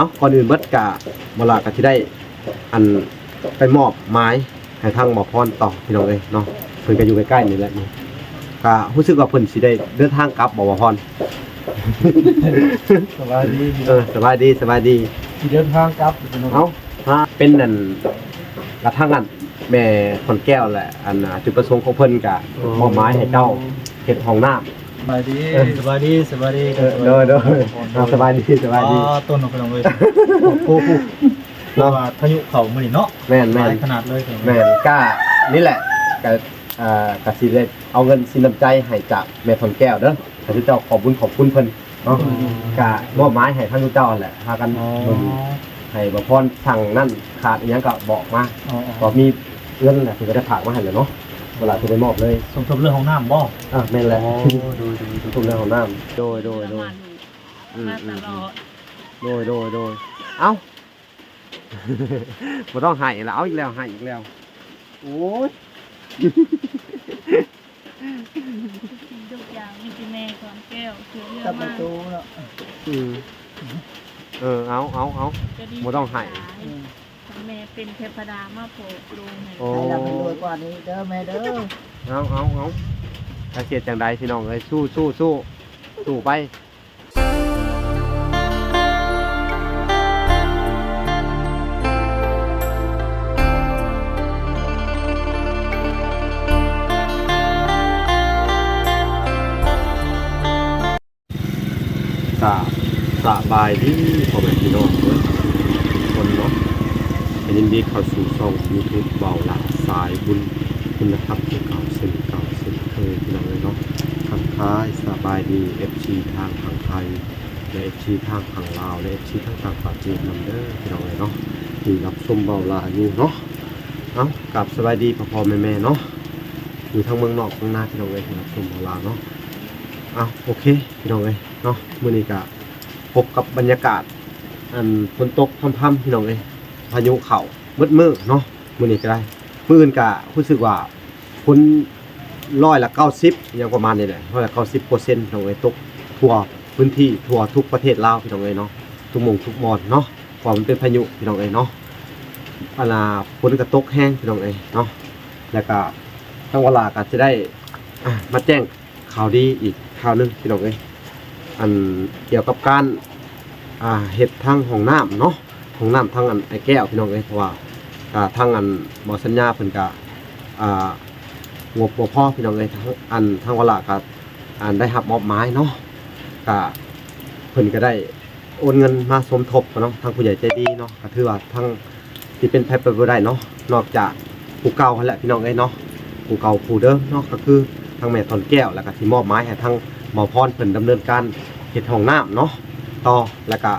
ເອົາ ກ່ອນອື່ນເບິດກະ ບໍ່ຫຼ້າກະຊິໄດ້ ອັນ ໄປມອບໝາຍໃຫ້ທາງໝໍພອນຕໍ່ ພີ່ນ້ອງເອີຍເນາະ. ເພິ່ນກະຢູ່ໃກ້ໆນີ້ແຫຼະ ກະຮູ້ສຶກວ່າເພິ່ນຊິໄດ້ເດີນທາງກັບບໍ່ ໝໍພອນ? ສະບາຍດີ ເອີ ສະບາຍດີ ສະບາຍດີ. ຊິເດີນທາງກັບ ເອົາ ເປັນອັນ ກະທາງອັນ ແມ່ຂອນແກ້ວແຫຼະ ອັນ ຈຸດປະສົງຂອງເພິ່ນກະ ໂອ້ ມອບໝາຍໃຫ້ເຈົ້າເຮັດຫ້ອງນ້ຳ. ສະບາຍດີ ເອີ ສະບາຍດີ ສະບາຍດີ ເອີ ໂດຍ ໂດຍ ອ່າ ສະບາຍດີ ສະບາຍດີ. ອໍ ຕົ້ນຂອງເພິ່ນເລີຍ ໂອ້ໂຫ ເນາະ ວ່າພາຍຸເຂົ້າມື້ນີ້ເນາະ. ແມ່ນໆ ຫຼາຍຂະໜາດເລີຍ. ແມ່ນ ກະນີ້ແຫຼະ ກະ ເອີ ກະຊິໄດ້ເອົາເງິນສິນນ້ຳໃຈໃຫ້ຈາກແມ່ຂອນແກ້ວເດີ ໃຫ້ເຈົ້າຂອບບຸນຂອບຄຸນເພິ່ນ ເນາະ. ອືມ ກະມອບໝາຍໃຫ້ທາງເຈົ້າຫັ້ນແຫຼະ ພາກັນ ອໍ ເບິ່ງໃຫ້ບໍ່ພອນ ທາງນັ້ນຂາດອີ່ຫຍັງກະບອກມາ. ອໍ ອໍ ກໍມີເງິນແຫຼະ ເພິ່ນກໍໄດ້ຝາກມາໃຫ້ແຫຼະເນາະ ເວລາຊິໄດ້ມອບເລີຍ. ສົມທົບເລື່ອງຫ້ອງນ້ຳບໍ່? ອ່າ ແສົມທົບເລື່ອງຫ້ອງນ້ຳ. ໂດຍ ໂດຍ ໂດຍ ອືມ ມາຕະຫຼອດ. ໂດຍ ໂດຍ ໂດຍ ເອົ້າ ບໍ່ຕ້ອງໄຫ້ລະ ເອົາອີກແລ້ວ ໄຫ້ອີກແລ້ວ ໂອ້ຍ. ທຸກຢ່າງມີແຕ່ແມ່ຂອນແກ້ວຊ່ວຍເຫຼືອມາ. ອືມ ເອີ ເອົາ ເອົາ ເອົາ ບໍ່ຕ້ອງໄຫ້. ອືມ ແມ່ເປັນເທວະດາມາໂຜດລົງໃຫ້ ໂອ້ ໃຫ້ລຳໃຫ້ລວຍກວ່ານີ້ເດີແມ່ເດີ. ເອົາ ເອົາ ເອົາ ກະຊິເຮັດຈັ່ງໃດພີ່ນ້ອງເອີຍ ສູ້ ສູ້ ສູ້ ສູ້ໄປ. ກາບສະບາຍດີພໍ່ແມ່ພີ່ນ້ອງເບິດທຸກຄົນເນາະ ກະຍິນດີເຂົ້າສູ່ຊ່ອງຢູທູບ ເບົາຫຼ້າສາຍບຸນ ຄຸນນະພັບຄືເກົ່າເຊັ່ນເກົ່າເຊັ່ນເຄີຍ ພີ່ນ້ອງເອີຍເນາະ. ທັກທາຍສະບາຍດີເອັຟຊີທາງຝັ່ງໄທ ແລະ ເອັຟຊີທາງຝັ່ງລາວ ແລະ ເອັຟຊີທາງຕ່າງປະເທດນຳເດີ ພີ່ນ້ອງເອີຍເນາະ ທີ່ຮັບຊົມເບົາຫຼ້າຢູ່ເນາະ. ເອົ້າ ກາບສະບາຍດີພໍ່ໆແມ່ໆເນາະ ຢູ່ທາງເມືອງນອກເມືອງນາ ພີ່ນ້ອງເອີຍ ທີ່ຮັບຊົມເບົາຫຼ້າເນາະ. ເອົ້າ ໂອເຄ ພີ່ນ້ອງເອີຍເນາະ ມື້ນີ້ກະພົບກັບບັນຍາກາດ ອັນ ຝົນຕົກພຳໆ ພີ່ນ້ອງເອີຍ ພາຍຸເຂົ້າໝົດມື້ເນາະ. ມື້ນີ້ກະໄດ້ ມື້ອື່ນກະຮູ້ສຶກວ່າ ຝົນຮ້ອຍລະເກົ້າສິບ ຫຍັງປະມານນີ້ແຫຼະ ຮ້ອຍລະເກົ້າສິບເປີເຊັນ ພີ່ນ້ອງເອີຍ ຕົກທົ່ວພື້ນທີ່ ທົ່ວທຸກປະເທດລາວ ພີ່ນ້ອງເອີຍເນາະ ທຸກໝ່ອງທຸກບ່ອນເນາະ ເພາະວ່າມັນເປັນພາຍຸ ພີ່ນ້ອງເອີຍເນາະ. ອັນນ່າ ຝົນກະຕົກແຮງ ພີ່ນ້ອງເອີຍເນາະ ແລ້ວກະທາງວາລາກະຊິໄດ້ ອ່າ ມາແຈ້ງຂ່າວດີອີກຂ່າວໜຶ່ງ ພີ່ນ້ອງເອີຍ ອັນ ກ່ຽວກັບການ ອ່າ ເຮັດທາງຫ້ອງນ້ຳເນາະ ຫ້ອງນ້ຳທາງອັນອ້າຍແກ້ວ ພີ່ນ້ອງເອີຍ ເພາະວ່າ ອ່າ ທາງອັນບໍ່ສັນຍາເພິ່ນກະ ອ່າ ງົບບໍ່ພໍ ພີ່ນ້ອງເອີຍ ທາງ ອັນ ທາງວາລາກະ ອັນ ໄດ້ຮັບມອບໝາຍເນາະ ກະ ເພິ່ນກະໄດ້ໂອນເງິນມາສົມທົບເນາະ ທາງຜູ້ໃຫຍ່ໃຈດີເນາະ ກະຖືວ່າທາງ ທີ່ເປັນໄປບໍ່ໄດ້ເນາະ ນອກຈາກຜູ້ເກົ່າຫັ້ນແຫຼະ ພີ່ນ້ອງເອີຍເນາະ ຜູ້ເກົ່າຜູ້ເດີມເນາະ ກະຄືທາງແມ່ຂອນແກ້ວ ແລ້ວກະທີ່ມອບໝາຍໃຫ້ທາງໝໍພອນເພິ່ນດຳເນີນການເຮັດຫ້ອງນ້ຳເນາະ ຕໍ່ ແລ້ວກະ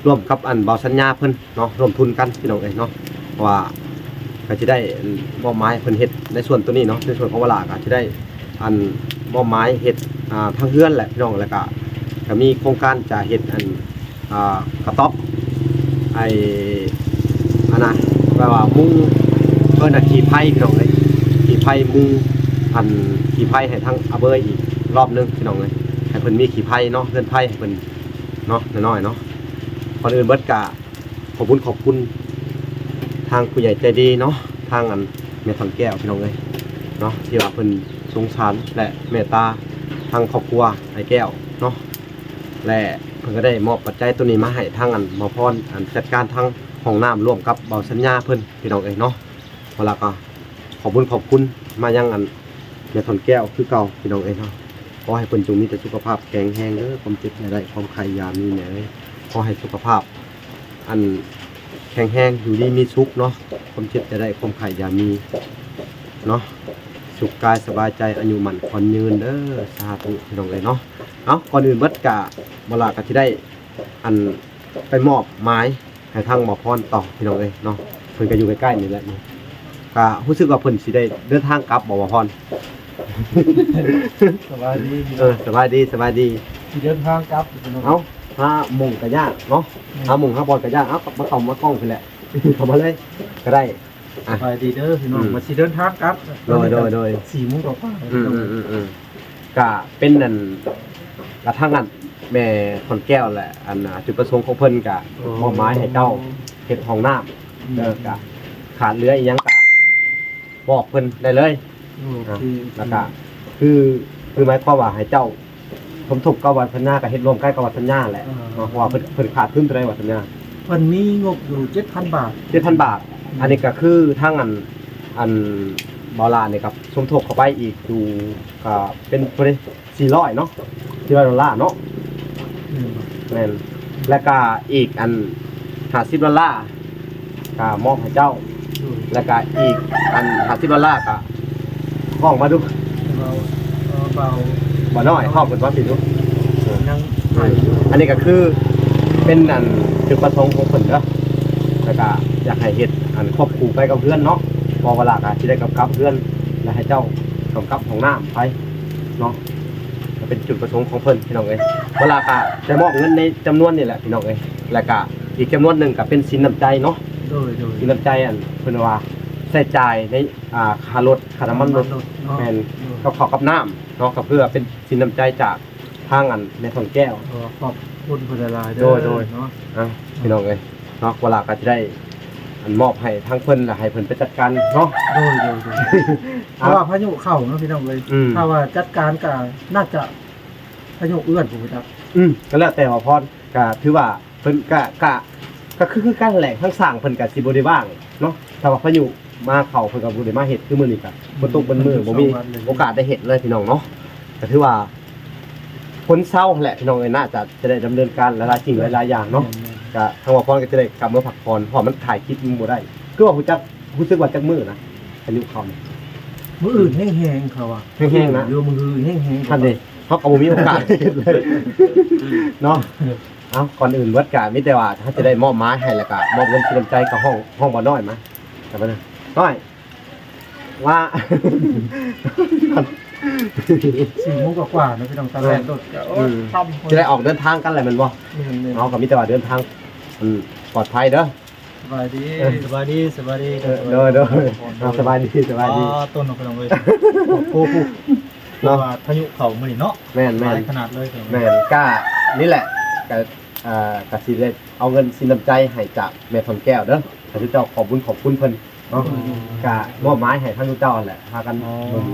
ຮ່ວມກັບອັນເບົາສັນຍາເພິ່ນເນາະ ຮ່ວມທຶນກັນ ພີ່ນ້ອງເອີຍເນາະ ເພາະວ່າກະຊິໄດ້ ອັນ ມອບໝາຍໃຫ້ເພິ່ນເຮັດໃນສ່ວນໂຕນີ້ເນາະ ໃນສ່ວນຂອງວາລາກະຊິໄດ້ ອັນ ມອບໝາຍເຮັດ ອ່າ ທາງເຮືອນແຫຼະ ພີ່ນ້ອງ ແລ້ວກະ ກະມີໂຄງການຈະເຮັດ ອັນ ອ່າ ກະຕ໊ອບ ໄອ້ ອັນນະ ແບບວ່າມຸງ ເອີ້ນວ່າຂີ້ໄພ ພີ່ນ້ອງເອີຍ ຂີ້ໄພມຸງ ອັນ ຂີ້ໄພໃຫ້ທາງອາເບີອີກລອບໜຶ່ງ ພີ່ນ້ອງເອີຍ ໃຫ້ເພິ່ນມີຂີ້ໄພເນາະ ເຮືອນໄພໃຫ້ເພິ່ນ ເນາະ ນ້ອຍໆເນາະ. ກ່ອນອື່ນເບິດກະຂອບບຸນຂອບຄຸນທາງຜູ້ໃຫຍ່ໃຈດີເນາະ ທາງອັນແມ່ຂອນແກ້ວ ພີ່ນ້ອງເອີຍເນາະ ທີ່ວ່າເພິ່ນສົງສານ ແລະ ເມດຕາທາງຄອບຄົວອ້າຍແກ້ວເນາະ ແລະ ເພິ່ນກະໄດ້ມອບປັດໄຈໂຕນີ້ມາໃຫ້ທາງອັນໝໍພອນ ອັນ ຈັດການທາງຫ້ອງນ້ຳ ຮ່ວມກັບເບົາສັນຍາເພິ່ນ ພີ່ນ້ອງເອີຍເນາະ. ແລ້ວກະ ຂອບບຸນຂອບຄຸນມາຍັງອັນແມ່ຂອນແກ້ວຄືເກົ່າ ພີ່ນ້ອງເອີຍເນາະ. ຂໍໃຫ້ເພິ່ນຈົ່ງມີແຕ່ສຸຂະພາບແຂງແຮງເດີ ຄວາມເຈັບຢ່າໄດ້ ຄວາມໄຂ້ຢ່າມີແມ່ເອີຍ. ຂໍໃຫ້ສຸຂະພາບ ອັນ ແຂງແຮງ ຢູ່ດີມີສຸກເນາະ ຄວາມເຈັບຢ່າໄດ້ ຄວາມໄຂ້ຢ່າມີເນາະ ສຸກກາຍສະບາຍໃຈ ອາຍຸໝັ້ນຂວັນຍືນເດີ ສາທຸ ພີ່ນ້ອງເອີຍເນາະ. ເອົ້າ ກ່ອນອື່ນເບິດກະ ມາລາກະຊິໄດ້ ອັນ ໄປມອບໝາຍ ໃຫ້ທາງໝໍພອນຕໍ່ ພີ່ນ້ອງເອີຍເນາະ ເພິ່ນກະຢູ່ໃກ້ໆນີ້ແຫຼະ ກະຮູ້ສຶກວ່າເພິ່ນຊິໄດ້ເດີນທາງກັບບໍ່ ໝໍພອນ? ສະບາຍດີ ເອີ ສະບາຍດີ ສະບາຍດີ ຊິເດີນທາງກັບ ພີ່ນ້ອງ. ເອົ້າ ຫາໝ່ອງກະຍາກເນາະ ອືມ ຫາໝ່ອງຫາບ່ອນກະຍາກ ເອົາ ມາເຂົ້າມາກ້ອງພີ້ແຫຼະ ເຂົ້າມາເລີຍກະໄດ້. ອ່ະ ສະບາຍດີເດີພີ່ນ້ອງ ອືມ ວ່າຊິເດີນທາງກັບ ໂດຍ ໂດຍ ໂດຍ ສີ່ໂມງກວ່າໆ ອືມ ອືມ ອືມ ອືມ ກະເປັນອັນ ກະທາງອັນ ແມ່ຂອນແກ້ວແຫຼະ ອັນ ຈຸດປະສົງຂອງເພິ່ນກະ ໂອ້ ມອບໝາຍໃຫ້ເຈົ້າເຮັດຫ້ອງນ້ຳ ອືມ ເດີ ກະຂາດເຫຼືອອີ່ຫຍັງກະບອກເພິ່ນໄດ້ເລີຍ ໂອເຄ ແລ້ວກະ ຄື ຄືໝາຍຄວາມວ່າໃຫ້ເຈົ້າ ສົມທົບກັບວ່າສັນຍາ ກໍເຮັດຮ່ວມກັນກັບວ່າສັນຍາແຫຼະ ອ່າ ເນາະ ເພາະວ່າເພິ່ນ ເພິ່ນຂາດທຶນເທົ່າໃດວ່າສັນຍາ? ເພິ່ນມີງົບຢູ່ເຈັດພັນບາດ ເຈັດພັນບາດ ອືມ ອັນນີ້ກໍຄືທາງອັນ ອັນບ່າວຫຼ້ານີ້ກໍສົມທົບເຂົ້າໄປອີກຢູ່ ກໍເປັນເທົ່າໃດ ສີ່ຮ້ອຍເນາະ ສີ່ຮ້ອຍໂດລາເນາະ ແມ່ນບໍ່? ແມ່ນ ແລ້ວກໍອີກອັນຫ້າສິບໂດລາ ກະມອບໃຫ້ເຈົ້າ ໂດຍ ແລ້ວກະອີກອັນຫ້າສິບໂດລາກະຮ້ອງມາດູ ເບົາ ເອີ ເບົາ ບໍ່ນ້ອຍ ຮ້ອງເປັນວ່າຊິດູ ຍັງໄດ້ຢູ່ ອັນນີ້ກະຄືເປັນອັນຈຸດປະສົງຂອງເພິ່ນເດີ ແລ້ວກະຢາກໃຫ້ເຮັດອັນຄວບຄູ່ໄປກັບເຮືອນເນາະ ເພາະວ່າລາກະຊິໄດ້ກຳກັບເຮືອນ ແລະໃຫ້ເຈົ້າກຳກັບຫ້ອງນ້ຳໄປເນາະ ກະເປັນຈຸດປະສົງຂອງເພິ່ນພີ່ນ້ອງເອີຍ ເວລາກະຈະມອບເງິນໃນຈຳນວນນີ້ແຫຼະພີ່ນ້ອງເອີຍ ແລ້ວກະ ອີກຈຳນວນໜຶ່ງກໍເປັນສິນນ້ຳໃຈເນາະ ໂດຍ ໂດຍ ສິນນ້ຳໃຈ ອັນເພິ່ນວ່າໃຊ້ຈ່າຍໃນ ອ່າ ຄ່າລົດ ຄ່ານ້ຳມັນລົດ ນ້ຳມັນລົດເນາະ ແມ່ນ ໂດຍ ກັບເຂົ້າກັບນ້ຳເນາະ ກໍເພື່ອເປັນສິນນ້ຳໃຈຈາກທາງອັນແມ່ທອງແກ້ວ ກໍຂອບຄຸນເພິ່ນຫຼາຍໆເດີ ໂດຍ ໂດຍ ເນາະ ອ່ະ ພີ່ນ້ອງເອີຍເນາະ ເວລາກໍຈະໄດ້ອັນມອບໃຫ້ທາງເພິ່ນ ແລ້ວໃຫ້ເພິ່ນໄປຈັດການເນາະ ໂດຍ ໂດຍ ໂດຍ ອ່ະ ເພາະວ່າພາຍຸເຂົ້າເນາະ ພີ່ນ້ອງເອີຍ ອືມ ຖ້າວ່າຈັດການກໍໜ້າຈະພາຍຸເອື້ອນ ຜູ້ຈັກ ອືມ ກໍແລ້ວແຕ່ວ່າພອນ ກະຖືວ່າເພິ່ນກະ ກະ ກະຄື ຄືກັນແຫຼະ ທາງຊ່າງເພິ່ນກະຊິບໍ່ໄດ້ວ່າງເນາະ ຖ້າວ່າພາຍຸມາເຂົ້າ ເພິ່ນກະບໍ່ໄດ້ມາເຮັດ ຄືມື້ນີ້ກະຝົນຕົກເບິດມື້ ບໍ່ມີໂອກາດໄດ້ເຮັດເລີຍພີ່ນ້ອງເນາະ ກະຖືວ່າຄົນເຊົາຫັ້ນແຫຼະພີ່ນ້ອງເອີຍ ໜ້າຈະ ຈະໄດ້ດຳເນີນການຫຼາຍໆສິ່ງຫຼາຍໆຢ່າງເນາະ ແມ່ນໆ ກະທາງບ່າວພອນກະຈະໄດ້ກັບມາພັກຜ່ອນ ເພາະວ່າມັນຖ່າຍຄລິບມັນບໍ່ໄດ້ ຄືວ່າຮູ້ຈັກ ຮູ້ສຶກວ່າຈັກມື້ນະ ພາຍຸເຂົ້ານີ້ ມື້ອື່ນແຮງໆ ເຂົາວ່າ ແຮງໆນະ ຢູ່ມື້ອື່ນແຮງໆ ຫັ້ນເດ ເຮົາກໍບໍ່ມີໂອກາດເຮັດເລີຍເນາະ ເອົ້າ ກ່ອນອື່ນເບິດກະມີແຕ່ວ່າເຮົາຈະໄດ້ມອບໝາຍໃຫ້ ແລ້ວກະມອບເງິນສິນນ້ຳໃຈກັບຫ້ອງ ຫ້ອງບໍ່ນ້ອຍມາ ກັບມາ ນ້ອຍ ວ່າ ສີ່ໂມງກວ່າໆເນາະ ພີ່ນ້ອງ ຕາແລ່ນລົດກະ ໂອ້ຍ ອືມ ຄ່ຳ ຈະໄດ້ອອກເດີນທາງກັນແລ້ວແມ່ນບໍ່? ແມ່ນໆ ເຮົາກໍມີແຕ່ວ່າເດີນທາງ ອືມ ປອດໄພເດີ ສະບາຍດີ ເອີ ສະບາຍດີ ສະບາຍດີ ເອີ ໂດຍ ໂດຍ ເອົາ ສະບາຍດີ ສະບາຍດີ ອໍ ຕົ້ນຂອງພີ່ນ້ອງເອີຍ ໂອ້ໂຫ ເນາະ ວ່າພາຍຸເຂົ້າມື້ນີ້ເນາະ ແມ່ນໆ ຫຼາຍຂະໜາດເລີຍ ແມ່ນ ກະນີ້ແຫຼະ ກະ ເອີ ກະຊິໄດ້ເອົາເງິນສິນນ້ຳໃຈໃຫ້ຈາກແມ່ທອງແກ້ວເດີ ຂ້າພະເຈົ້າຂອບບຸນຂອບຄຸນເພິ່ນເນາະ ອືມ ກະມອບໝາຍໃຫ້ທາງເຈົ້າຫັ້ນແຫຼະ ພາກັນ ອໍ ເບິ່ງ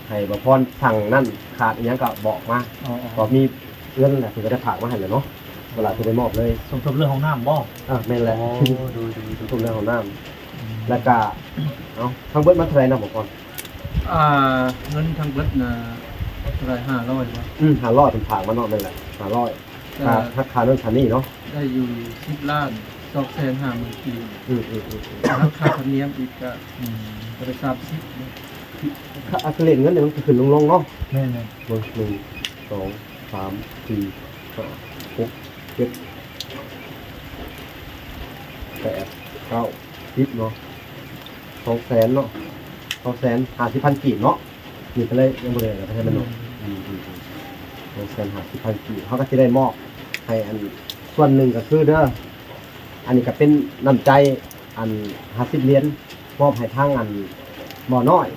ໃຫ້ບ່າວພອນສັ່ງນັ້ນຂາດອີ່ຫຍັງກໍບອກມາ ອໍໆ ກໍມີເງິນແຫຼະ ເພິ່ນກໍໄດ້ຝາກມາໃຫ້ແຫຼະເນາະ ເວລາຊິໄດ້ມອບເລີຍ ສົມທົບເລື່ອງຫ້ອງນ້ຳບໍ່? ເອີ ແມ່ນແຫຼະ ໂອ້ ໂດຍໆ ສົມທົບເລື່ອງຫ້ອງນ້ຳ ອືມ ແລ້ວກໍ ເອົາ ທັງເບິດມັນເທົ່າໃດນະບ່າວພອນ? ອ່າ ເງິນທັງເບິດນະ ເທົ່າໃດ ຫ້າຮ້ອຍບໍ່? ອືມ ຫ້າຮ້ອຍ ເພິ່ນຝາກມາເນາະ ແມ່ນແຫຼະ ຫ້າຮ້ອຍ ຄ່າ ຄ່ານັ້ນຄ່ານີ້ເນາະ ໄດ້ຢູ່ສິບລ້ານສອງແສນຫ້າໝື່ນກີບ ອືມໆໆໆ ຫັກຄ່າທຳນຽມອີກກະ ອືມ ກໍໄດ້ສາມສິບ ຄ່າອັດຕະເລດເງິນນີ້ມັນຂຶ້ນໆລົງໆເນາະ ແມ່ນໆ ເບິ່ງ ໜຶ່ງ ສອງ ສາມ ສີ່ ຫ້າ ຫົກ ເຈັດ ແປດ ເກົ້າ ສິບເນາະ ສອງແສນເນາະ ສອງແສນຫ້າສິບພັນກີບເນາະ ນີ້ກໍເລີຍຍັງບໍ່ໄດ້ ກໍໃຫ້ມັນເນາະ ອືມ ອືມ ອືມ ສອງແສນຫ້າສິບພັນກີບ ເຮົາກໍຊິໄດ້ມອບໃຫ້ອັນສ່ວນໜຶ່ງກໍຄືເດີ ອັນນີ້ກໍເປັນນ້ຳໃຈ ອັນຫ້າສິບຫຼຽນ ມອບໃຫ້ທາງອັນໝໍນ້ອຍ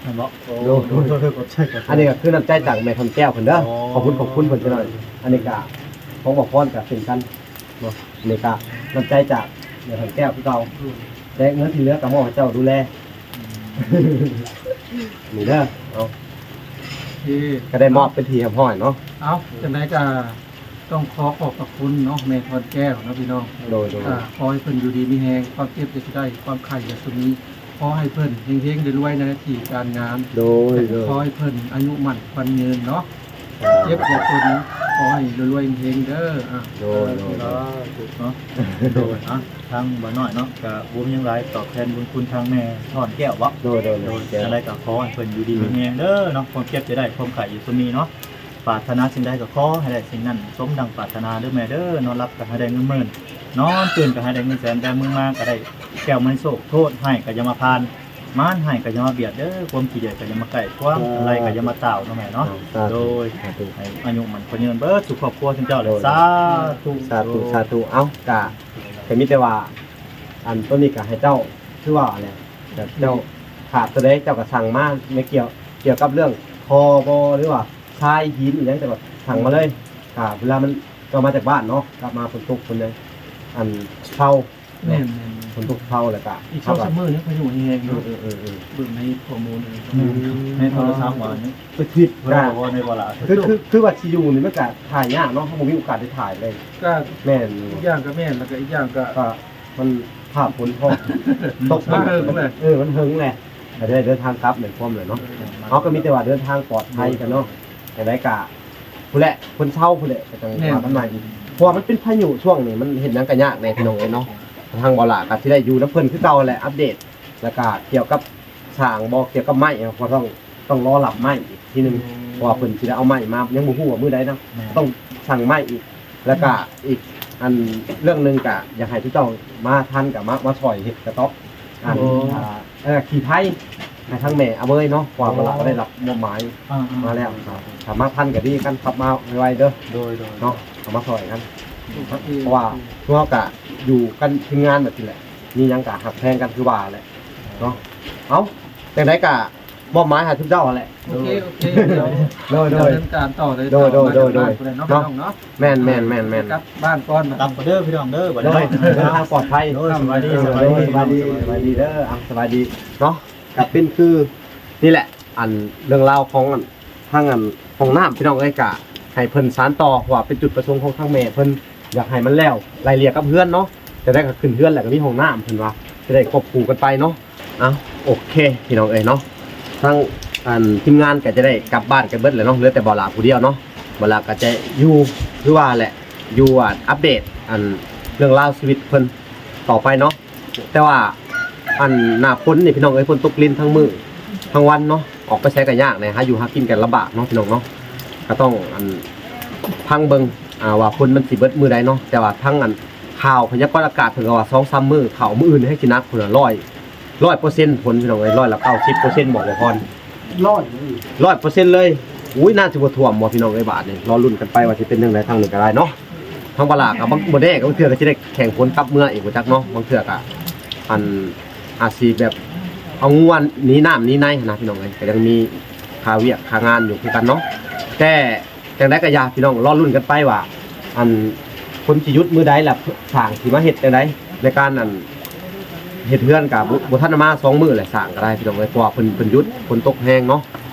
ແມ່ນບໍ່? ໂອ້ ໂດຍ ໂດຍ ໂດຍ ຂອບໃຈ ຂອບໃຈ ອັນນີ້ກໍຄືນ້ຳໃຈຈາກແມ່ຄຳແກ້ວເພິ່ນເດີ ອໍ ຂອບຄຸນ ຂອບຄຸນເພິ່ນຈັກໜ້ອຍ ໂດຍ ອັນນີ້ກໍຂອງໝໍພອນກໍເຊັ່ນກັນເນາະ ອັນນີ້ກໍນ້ຳໃຈຈາກແມ່ຄຳແກ້ວຄືເກົ່າ ອືມ ແລະເງິນທີ່ເຫຼືອກໍມອບໃຫ້ເຈົ້າດູແລ ອືມ ນີ້ເດີ ເອົາ ໂອເຄ ກໍໄດ້ມອບເປັນທີ່ຮຽບຮ້ອຍເນາະ ເອົາ ຈັ່ງໃດກໍ ຕ້ອງຂໍຂອບພະຄຸນເນາະ ແມ່ພອນແກ້ວເນາະພີ່ນ້ອງ ໂດຍໆ ອ່າ ຂໍໃຫ້ເພິ່ນຢູ່ດີມີແຮງ ຄວາມເຈັບຢ່າຊິໄດ້ ຄວາມໄຂ້ຢ່າຊິມີ ຂໍໃຫ້ເພິ່ນເຮັງໆ ລວຍໆ ໃນໜ້າທີ່ການງານ ໂດຍໆ ແລະກໍຂໍໃຫ້ເພິ່ນອາຍຸໝັ້ນຂວັນຍືນເນາະ ສາທຸ ເຈັບຢ່າຈົນ ຂໍໃຫ້ລວຍໆ ເຮັງໆ ເດີ ອ່າ ໂດຍໆ ສາທຸເນາະ ໂດຍ ອ່າ ທາງບ່າວນ້ອຍເນາະ ກະບໍ່ມີຫຍັງຫຼາຍ ຕອບແທນບຸນຄຸນທາງແມ່ພອນແກ້ວບໍ? ໂດຍໆ ໂດຍ ຈັ່ງໃດກໍຂໍໃຫ້ເພິ່ນຢູ່ດີ ອືມ ມີແຮງເດີເນາະ ຄວາມເຈັບຢ່າໄດ້ ຄວາມໄຂ້ຢ່າຊິມີເນາະ ປາດຖະໜາສິ່ງໃດກໍຂໍໃຫ້ໄດ້ສິ່ງນັ້ນ ສົມດັ່ງປາດຖະໜາເດີແມ່ເດີ ນອນຫຼັບກໍໃຫ້ໄດ້ເງິນໝື່ນ ນອນຕື່ນກໍໃຫ້ໄດ້ເງິນແສນ ແບມືມາກໍໄດ້ແກ້ວມະນີໂຊກ ໂທດໃຫ້ກໍຢ່າມາຜ່ານ ມານໃຫ້ກໍຢ່າມາບຽດເດີ ຄວາມຂີ້ດຽດກໍຢ່າມາໃກ້ ຄວາມ ສາທຸ ໄລກໍຢ່າມາຕ່າວເນາະແມ່ເນາະ ສາທຸ ໂດຍ ສາທຸ ໃຫ້ອາຍຸໝັ້ນຂວັນຍືນເບິດສູ່ຄອບຄົວເຈົ້າເລີຍ ໂດຍ ສາທຸ ສາທຸ ໂດຍ ສາທຸ ເອົ້າ ກະ ກະມີແຕ່ວ່າ ອັນໂຕນີ້ກະໃຫ້ເຈົ້າ ຄືວ່າແຫຼະ ແບບເຈົ້າຂາດໂຕໃດເຈົ້າກໍສັ່ງມາ ໃນກ່ຽວ ກ່ຽວກັບເລື່ອງທໍ່ບໍ ຫຼືວ່າຊາຍຫີນອີ່ຫຍັງ ເຈົ້າກໍສັ່ງມາເລີຍ ກະເວລາມັນ ກໍມາຈາກບ້ານເນາະ ກັບມາຝົນຕົກ ຝົນຫຍັງ ອັນເຊົາ ແມ່ນໆໆ ຝົນຕົກເຊົາ ແລ້ວກະ ອີກສອງສາມມື້ນີ້ພາຍຸແຮງເນາະ ເອີໆໆ ເບິ່ງໃນຂໍ້ມູນ ແມ່ນ ໃນໂທລະສັບວ່ານີ້ ຄືຄິດ ເພິ່ນວ່າໃນວາລະ ຄື ຄື ຄືວ່າຊິຢູ່ນີ້ມັນກະຖ່າຍຍາກເນາະ ເຮົາບໍ່ມີໂອກາດໄດ້ຖ່າຍເລີຍ ກະແມ່ນຢູ່ ອີກຢ່າງກະແມ່ນ ແລ້ວກະອີກຢ່າງກະ ກະມັນ ພາບຝົນພໍ ຕົກ ມັນເຫິງແຫຼະ ເອີ ມັນເຫິງແຫຼະ ກະໄດ້ເດີນທາງກັບ ແມ່ນຄວາມແຫຼະເນາະ ເອີ ເຮົາກະມີແຕ່ວ່າເດີນທາງປອດໄພກັນເນາະ ຈັ່ງໃດກະ ພຸ້ນແຫຼະ ເພິ່ນເຊົາພຸ້ນແຫຼະ ກະຈັ່ງວ່າກັນໃໝ່ອີກ ເພາະວ່າມັນເປັນພາຍຸຊ່ວງນີ້ ມັນເຮັດຫຍັງກະຍາກແດ່ພີ່ນ້ອງເອີຍເນາະ ທາງບໍ່ຫຼ້າກະຊິໄດ້ຢູ່ນຳເພິ່ນຄືເກົ່າແຫຼະ ອັບເດດ ແລ້ວກະກ່ຽວກັບສ້າງບໍ່ ກ່ຽວກັບໄມ້ ເຮົາກະຕ້ອງ ຕ້ອງລໍລຳໄມ້ອີກທີໜຶ່ງ ເພາະວ່າເພິ່ນຊິໄດ້ເອົາໄມ້ມາ ຍັງບໍ່ຮູ້ວ່າມື້ໃດເນາະ ຕ້ອງສັ່ງໄມ້ອີກ ແລ້ວກະອີກອັນເລື່ອງໜຶ່ງກະຢາກໃຫ້ເຈົ້າມາທັນກະມາ ມາຊ່ອຍເຮັດກະຕ໊ອບ ອັນ ໂອ້ ອ່າ ເອີ ຂີ້ໄພໃຫ້ທາງແມ່ອາເວີຍເນາະ ເພາະວ່າເຮົາກະໄດ້ຮັບມອບໝາຍ ອ່າໆ ມາແລ້ວ ຖ້າມາທັນກະດີກັນ ຂັບມາໄວໆເດີ ໂດຍໆ ເນາະ ເຂົ້າມາຊ່ອຍກັນ ໂອເຄ ເພາະວ່າ ໂອເຄ ພວກເຮົາກະຢູ່ກັນທີມງານແບບນີ້ແຫຼະ ມີຫຍັງກະຮັກແພງກັນຄືວ່າແຫຼະເນາະ ເອົ້າ ຈັ່ງໃດກະ ມອບໝາຍໃຫ້ທຸກເຈົ້າຫັ້ນແຫຼະ ໂອເຄ ໂອເຄ ໂດຍ ໂດຍ ດຳເນີນການຕໍ່ເລີຍ ໂດຍ ໂດຍ ໂດຍ ເນາະ ພີ່ນ້ອງເນາະ ແມ່ນໆໆໆ ກັບບ້ານກ່ອນ ກັບເດີພີ່ນ້ອງເດີ ໂດຍ ເດີນທາງປອດໄພ ໂດຍ ສະບາຍດີ ສະບາຍດີ ສະບາຍດີ ສະບາຍດີເດີ ອ່າ ສະບາຍດີເນາະ ກະເປັນຄືນີ້ແຫຼະ ອັນເລື່ອງລາວຂອງອັນ ທາງອັນຫ້ອງນ້ຳພີ່ນ້ອງເອີຍ ກະໃຫ້ເພິ່ນສານຕໍ່ ເພາະວ່າເປັນຈຸດປະສົງຂອງທາງແມ່ເພິ່ນ ຢາກໃຫ້ມັນແລ້ວໄລ່ເລ່ຍກັບເຮືອນເນາະ ຈະໄດ້ກະຂຶ້ນເຮືອນແລ້ວກະມີຫ້ອງນ້ຳ ເພິ່ນວ່າຈະໄດ້ຄວບຄູ່ກັນໄປເນາະ ເອົ້າ ໂອເຄ ພີ່ນ້ອງເອີຍເນາະ ທາງອັນທີມງານກະຈະໄດ້ກັບບ້ານກັນເບິດແລ້ວເນາະ ເຫຼືອແຕ່ບໍ່ຫຼ້າຜູ້ດຽວເນາະ ບໍ່ຫຼ້າກະຈະຢູ່ຄືວ່າແຫຼະ ຢູ່ອັນອັບເດດອັນເລື່ອງລາວຊີວິດເພິ່ນຕໍ່ໄປເນາະ ແຕ່ວ່າອັນໜ້າຝົນນີ້ພີ່ນ້ອງເອີຍ ຝົນຕົກລິນທັງມື້ທັງວັນເນາະ ອອກໄປໃສກະຍາກແດ່ ຫາຢູ່ຫາກິນກະລຳບາກເນາະພີ່ນ້ອງເນາະ ກະຕ້ອງອັນຟັງເບິ່ງ ອ່າ ວ່າຝົນມັນຊິເບິດມື້ໃດເນາະ ແຕ່ວ່າທາງອັນຂ່າວພະຍາກອນອາກາດເພິ່ນກະວ່າສອງສາມມື້ ເຂົ້າມື້ອື່ນແຮງຊິໜັກພຸ້ນລະ ຮ້ອຍ ຮ້ອຍເປີເຊັນ ຝົນພີ່ນ້ອງເອີຍ ຮ້ອຍລະເກົ້າສິບເປີເຊັນ ບອກບໍ່ພອນ ຮ້ອຍ ຮ້ອຍເປີເຊັນເລີຍ ອຸ້ຍ ໜ້າຊິບໍ່ຖ້ວມບໍ່ພີ່ນ້ອງເອີຍ ບາດນີ້ລໍລຸ້ນກັນໄປວ່າຊິເປັນຈັ່ງໃດ ທາງນີ້ກະໄດ້ເນາະ ທາງບໍ່ຫຼ້າກະບໍ່ແນ່ ບາງເທື່ອກະຊິໄດ້ແຂ່ງຝົນກັບເມືອອີກ ບໍ່ຈັກເນາະ ບາງເທື່ອກະ ອັນ ອາດຊິແບບເອົາງົວໜີນ້ຳໜີໃນຫັ້ນນະພີ່ນ້ອງເອີຍ ກະຍັງມີຄາວຽກຄາງານຢູ່ຄືກັນເນາະ ແຕ່ຈັ່ງໃດກະຢ່າພີ່ນ້ອງ ລໍລຸ້ນກັນໄປວ່າ ອັນ ຝົນຊິຢຸດມື້ໃດ ລະຊ່າງຊິມາເຮັດຈັ່ງໃດ ໃນການອັນ ເຮັດເຮືອນກະບໍ່ ບໍ່ທັນໄດ້ມາສອງມື້ແຫຼະ ຊ່າງກະໄດ້ພີ່ນ້ອງເອີຍ ເພາະວ່າເພິ່ນ ເພິ່ນຢຸດ ຝົນຕົກແຮງເນາະ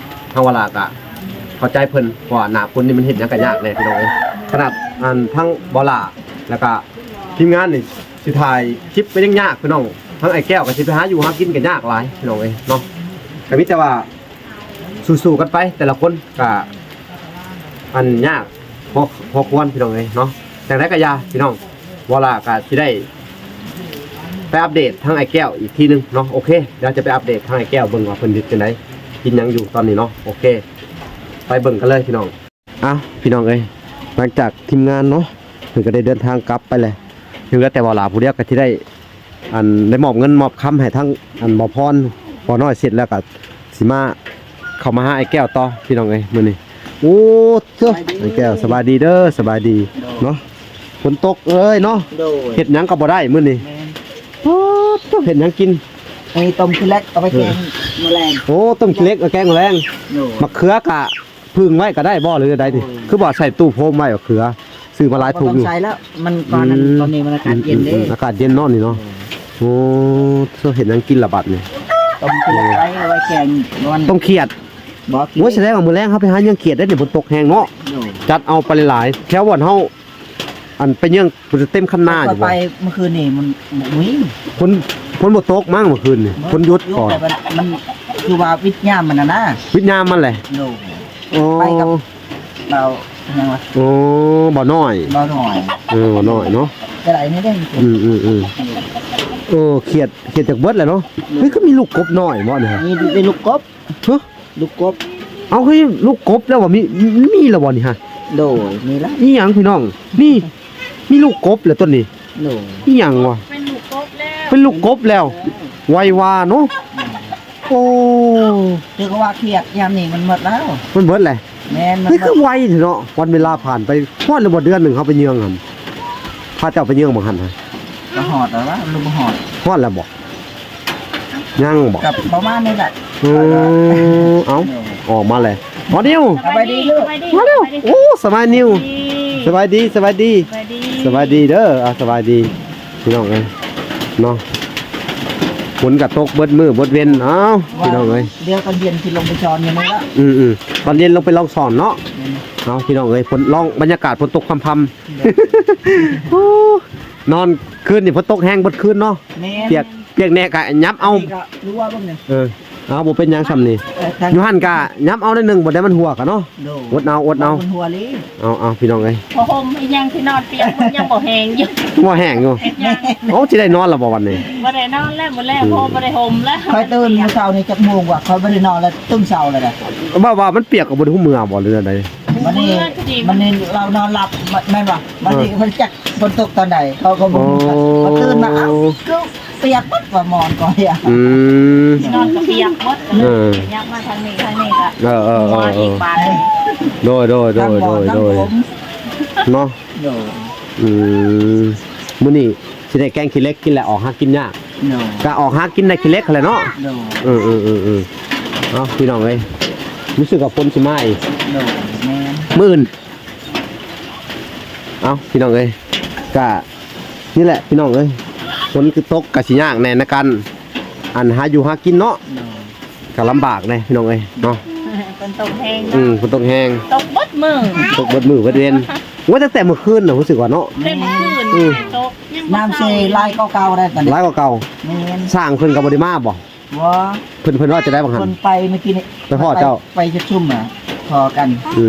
ທາງວາລາກະເຂົ້າໃຈເພິ່ນ ເພາະວ່າໜ້າຝົນນີ້ມັນເຮັດຫຍັງກະຍາກແດ່ພີ່ນ້ອງເອີຍ ຂະໜາດອັນທັງວາລາ ແລ້ວກະທີມງານນີ້ຊິຖ່າຍຄລິບກະຍັງຍາກພີ່ນ້ອງ ທັງອ້າຍແກ້ວກະຊິໄປຫາຢູ່ຫາກິນກະຍາກຫຼາຍພີ່ນ້ອງເອີຍເນາະ ກະມີແຕ່ວ່າ ສູ້ໆກັນໄປ ແຕ່ລະຄົນກະ ອັນ ຍາກພໍ ພໍຄວນພີ່ນ້ອງເອີຍເນາະ ຈັ່ງໃດກະຢ່າພີ່ນ້ອງ ວາລາກະຊິໄດ້ໄປອັບເດດທາງອ້າຍແກ້ວອີກທີໜຶ່ງເນາະ ໂອເຄ ດຽວຈະໄປອັບເດດທາງອ້າຍແກ້ວເບິ່ງວ່າເພິ່ນເຮັດຈັ່ງໃດ ກິນຫຍັງຢູ່ຕອນນີ້ເນາະ ໂອເຄ ໄປເບິ່ງກັນເລີຍພີ່ນ້ອງ ເອົ້າ ພີ່ນ້ອງເອີຍ ຫຼັງຈາກທີມງານເນາະ ເພິ່ນກະໄດ້ເດີນທາງກັບໄປແລ້ວ ຍັງເຫຼືອແຕ່ວາລາຜູ້ດຽວກະຊິໄດ້ ອັນ ໄດ້ມອບເງິນມອບຄຳໃຫ້ທັງ ອັນ ບ່າວພອນ ບ່າວນ້ອຍເສັດແລ້ວກະຊິມາ ເຂົ້າມາຫາອ້າຍແກ້ວຕໍ່ພີ່ນ້ອງເອີຍມື້ນີ້ ໂອ້ ເທີ ອ້າຍແກ້ວ ສະບາຍດີເດີ ສະບາຍດີເນາະ ຝົນຕົກເອີຍເນາະ ໂດຍ ເຮັດຫຍັງກະບໍ່ໄດ້ມື້ນີ້ ໂອ້ ເຮັດຫຍັງກິນ ໄອ້ຕົ້ມຂີ້ເຫຼັກເອົາໄປແກງມື້ແລງ ໂອ້ ຕົ້ມຂີ້ເຫຼັກເອົາແກງມື້ແລງ ໂດຍ ໝາກເຂືອກະ ຜຶ່ງໄວ້ກະໄດ້ບໍ່ ຫຼືໃດນີ້ ໂດຍ ຄືວ່າໃສ່ຕູ້ໂຟມໄວ້ບັກເຂືອ ຊື້ມາຫຼາຍຖົງຢູ່ ບໍ່ຕ້ອງໃສ່ແລ້ວ ມັນກ່ອນນັ້ນ ອືມ ຕອນນີ້ມັນອາກາດເຢັນເດ້ ອືມ ອາກາດເຢັນເນາະນີ້ເນາະ ໂດຍ ໂອ້ ເຮັດຫຍັງກິນລະບາດນີ້ ຕົ້ມຂຽດໄວ້ ເອົາໄວ້ແກງນອນ ຕົ້ມຂຽດ ບໍ່ ໂອ້ຍ ສະແດງວ່າມື້ແລງເຮົາໄປຫາເຫຍື່ອຂຽດໄດ້ນີ້ ຝົນຕົກແຮງເນາະ ໂດຍ ຈັດເອົາໄປຫຼາຍໆ ແຖວບ່ອນເຮົາ ອັນໄປເຫຍື່ອ ເຕັມຄັນນາຢູ່ບໍ່ ຂ້ອຍໄປມື້ຄືນນີ້ມັນບໍ່ມີ ຝົນ ຝົນບໍ່ຕົກມັ້ງມື້ຄືນນີ້ ຝົນຢຸດ ແຕ່ມັນ ມັນຄືວ່າວິດຍາມມັນນະນະ ວິດຍາມມັນແຫຼະ ໂດຍ ໂອ້ ໄປກັບບ່າວຫຍັງວະ ໂອ້ ບ່າວນ້ອຍ ບ່າວນ້ອຍ ເອີ ບ່າວນ້ອຍເນາະ ກະໄດ້ນີ້ເດ້ ອືມໆ ໂອ້ ຂຽດ ຂຽດຈາກເບິດແລ້ວເນາະ ໂດຍ ເຮີ້ຍ ຄືມີລູກກົບນ້ອຍບໍ່ນີ້ ມີ ມີລູກກົບ ຮະ ລູກກົບ ເອົ້າ ຄືລູກກົບແລ້ວວ່າ ມີ ມີແລ້ວບໍ່ນີ້ຮະ ໂດຍ ມີແລ້ວ ອີ່ຫຍັງພີ່ນ້ອງ ມີ ມີລູກກົບແລ້ວຕົ້ນນີ້ ໂດຍ ອີ່ຫຍັງວະ ເປັນລູກກົບແລ້ວ ເປັນລູກກົບແລ້ວ ເອີ ໄວວ່າເນາະ ໂອ້ ຖືກວ່າຂຽດຍາມນີ້ມັນໝົດແລ້ວ ມັນເບິດແຫຼະ ແມ່ນ ມັນ ເຮີ້ຍ ຄືໄວແທ້ເນາະ ວັນເວລາຜ່ານໄປ ຮອດແລ້ວບໍ່ ເດືອນໜຶ່ງເຮົາໄປເຫຍື່ອຫັ້ນ ພາເຈົ້າໄປເຫຍື່ອຫຍັງຫັ້ນ ກະຮອດແລ້ວລະ ຫຼືບໍ່ຮອດ ຮອດແລ້ວບໍ່ ຍັງບໍ່ ກະປະມານນີ້ແຫຼະ ເອີ ເອົ້າ ອອກມາແລ້ວ ໝໍນິວ ສະບາຍດີລູກ ສະບາຍດີ ມາເລັວ ໂອ້ ສະບາຍ ນິວ ດີ ສະບາຍດີ ສະບາຍດີ ສະບາຍດີ ສະບາຍດີເດີ. ອ່າ ສະບາຍດີພີ່ນ້ອງເອີຍເນາະ. ຝົນກໍຕົກເບິດມື້ເບິດເວັນ. ເອົ້າ ພີ່ນ້ອງເອີຍ ດຽວຕອນເຢັນຊິລົງໄປສອນຢູ່ນີ້ລະ. ອືມໆ ຕອນເຢັນລົງໄປລອງສອນເນາະ. ແມ່ນ. ເອົາ ພີ່ນ້ອງເອີຍ ຝົນ ລອງບັນຍາກາດຝົນຕົກພຳໆ. ໂອ້ ນອນຄືນນີ້ຝົນຕົກແຮງເບິດຄືນເນາະ. ແມ່ນ. ປຽກ ປຽກແດ່ກະຫຍັບເອົາ. ນີ້ກະຮົ່ວເບິ່ງນີ້. ເອີ ເອົາ ບໍ່ເປັນຫຍັງຊ່ຳນີ້. ເອີ ຢູ່ຫັ້ນກະຫຍັບເອົາໜ້ອຍໜຶ່ງ ບໍ່ໄດ້ມັນຮົ່ວກະເນາະ. ໂດຍ. ອົດເອົາ ອົດເອົາ. ມັນຮົ່ວເລີຍ. ເອົາ ເອົາ ພີ່ນ້ອງເອີຍ ຜ້າຫົ່ມອີຫຍັງທີ່ນອນປຽກ ມັນຍັງບໍ່ແຫ້ງຢູ່. ບໍ່ແຫ້ງຢູ່. ຍັງ. ໂອ້ ຊິໄດ້ນອນລະບໍ່ວັນນີ້? ບໍ່ໄດ້ນອນແລ້ວ ມື້ແລກ ອືມ ບໍ່ໄດ້ຫົ່ມແລ້ວ. ຂ້ອຍຕື່ນມື້ເຊົ້ານີ້ຈັກໂມງວະ? ຂ້ອຍບໍ່ໄດ້ນອນແລ້ວ ຕື່ນເຊົ້າແລ້ວນະ. ວ່າ ວ່າມັນປຽກກໍບໍ່ໄດ້ຮູ້ເມືອບໍ່ ຫຼືແນວໃດ? ບັດນີ້ ບັດນີ້ລາວນອນຫຼັບ ແມ່ນບໍ່? ບັດນີ້ ເອີ ມັນຈັກຝົນຕົກຕອນໃດ ເຂົາກໍບໍ່ຮູ້. ອໍ ກໍຕື່ນມາ ເອົ້າ ຄື ປຽກເບິດວ່າໝອນກໍເປີຍ. ອືມ ນອນກໍປຽກເບິດ. ເອີ ຍັບມາທາງນີ້ ທາງນີ້ກໍ ເອີ ເອີ ເອີ ຫົວອີກບາດໜຶ່ງ. ໂດຍ ໂດຍ ໂດຍ ໂດຍ ທາງບ່ອນ ໂດຍ ທາງຜົມເນາະ. ໂດຍ. ອືມ ມື້ນີ້ຊິໄດ້ແກງຂີ້ເຫຼັກກິນແຫຼະ ອອກຫາກິນຍາກ. ໂດຍ. ກະອອກຫາກິນໄດ້ຂີ້ເຫຼັກຫັ້ນແຫຼະເນາະ. ໂດຍ. ເອີ ເອີ ເອີ ເອີ ເອົາ ພີ່ນ້ອງເອີຍ ຮູ້ສຶກວ່າຝົນຊິມາອີກ. ໂດຍ. ແມ່ນ. ມື້ອື່ນ ເອົາ ພີ່ນ້ອງເອີຍ ກະ ນີ້ແຫຼະພີ່ນ້ອງເອີຍ ຝົນຄືຕົກກະຊິຍາກແດ່ໃນການ ອັນ ຫາຢູ່ຫາກິນເນາະ. ໂດຍ. ກະລຳບາກແດ່ພີ່ນ້ອງເອີຍເນາະ. ຝົນຕົກແຮງເນາະ. ອືມ ຝົນຕົກແຮງ ຕົກເບິດມື້ ຕົກເບິດມື້ເບິດເວັນ. ໂອ້ຍ ຕັ້ງແຕ່ມື້ຄືນນະ ຮູ້ສຶກວ່າເນາະ. ແຕ່ມື້ຄືນ ອືມ ຕົກ ນ້ຳເຊຫຼາຍກວ່າເກົ່າໄດ໋ຕອນນີ້ ຫຼາຍກວ່າເກົ່າ. ແມ່ນ. ຊ່າງເພິ່ນກໍບໍ່ໄດ້ມາບໍ່? ບໍ່. ເພິ່ນ ເພິ່ນວ່າຈັ່ງໃດບາງຫັ້ນ? ເພິ່ນໄປມື້ກີ້ນີ້ ໄປພໍ້ເຈົ້າ ໄປເຈັດຊຸມນະ ພໍ້ກັນ. ອື